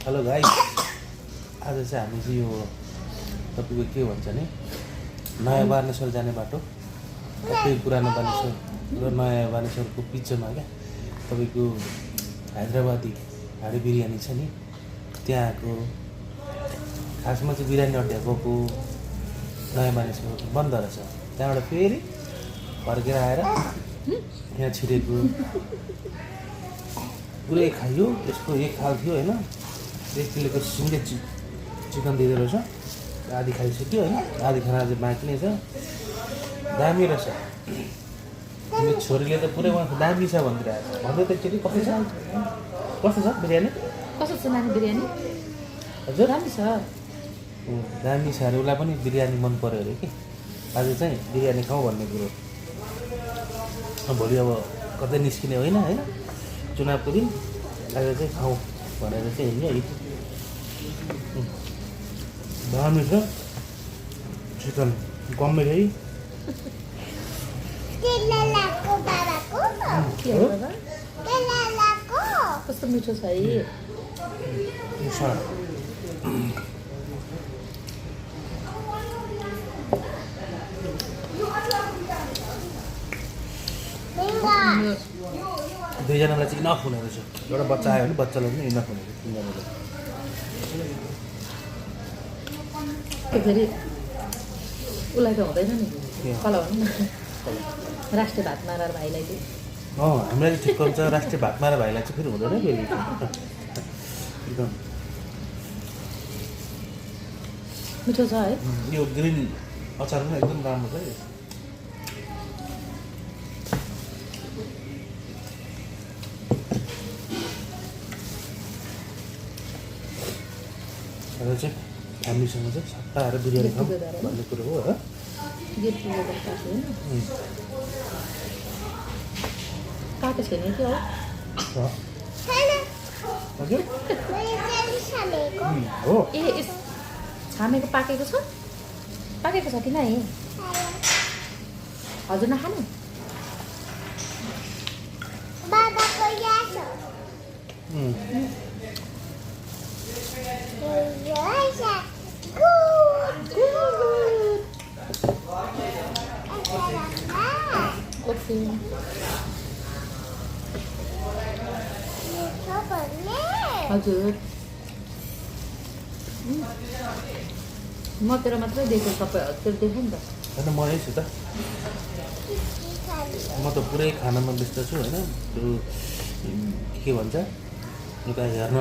Hello guys, आज चाहिँ हामी चाहिँ यो तपाईँको के भन्छ नि नयाँ बानेश्वर जाने बाटो तपाईँ पुरानो बानेश्वर र नयाँ बानेश्वरको बिचमा क्या तपाईँको हैदराबादी हाडी बिरयानी छ नि त्यहाँको खासमा चाहिँ बिरयानी अड्डा गएको नयाँ बानेश्वर बन्द रहेछ। त्यहाँबाट फेरि फर्केर आएर यहाँ छिरेको पुरै खाइयो। यसको एक खाल थियो होइन, 1 किलोको सिङ्गै चिकन दिँदो रहेछ। आधी खाइसक्यो होइन, आधी खाना चाहिँ बाँकी नै छ। दामी रहेछ। मेरो छोरीले त पुरै उहाँको दामी छ भनिरहेको छ। भन्दै त एकचोटि कस्तो छ बिरयानी? कस्तो छ नानी बिरयानी? हजुर राम्रो छ। दामी छ अरे, उसलाई पनि बिरयानी मन पऱ्यो अरे कि। आज चाहिँ बिरयानी खाउँ भन्ने कुरो। भोलि अब कतै निस्किने होइन होइन, चुनावको दिन आज चाहिँ खाउँ भनेर चाहिँ हिँड्यो है। दामी छ चिकन, कम्मै है। कस्तो मिठो छ है। दुईजनालाई चाहिँ इनफ हुने रहेछ। एउटा बच्चा आयो भने बच्चालाई पनि इनफ हुने रहेछ तिनजनालाई। फेरि उसलाई त हुँदैन नि कला भन्नु न। राष्ट्रिय भात मारार भाइलाई चाहिँ हामीलाई चाहिँ ठिक हुन्छ। राष्ट्रिय भात मारा भाइलाई चाहिँ फेरि हुँदैन फेरि एकदम मिठो छ है। यो ग्रिन अचार पनि एकदम राम्रो छ है। र चाहिँ फ्यामिलीसँग चाहिँ सट्टा आएर बिरयानी खाउँ भन्ने कुरो हो। काएको छैन कि हो? हजुर हो। ए यस छामेको पाकेको छ? पाकेको छ कि नै? हजुर नखानु? ओके हजुर म तेरो मात्रै देखेँ, सबै हजुर देखेँ नि त। होइन म यही छु त। म त पुरै खानामा व्यस्त छु होइन। त्यो के भन्छ, उता हेर्न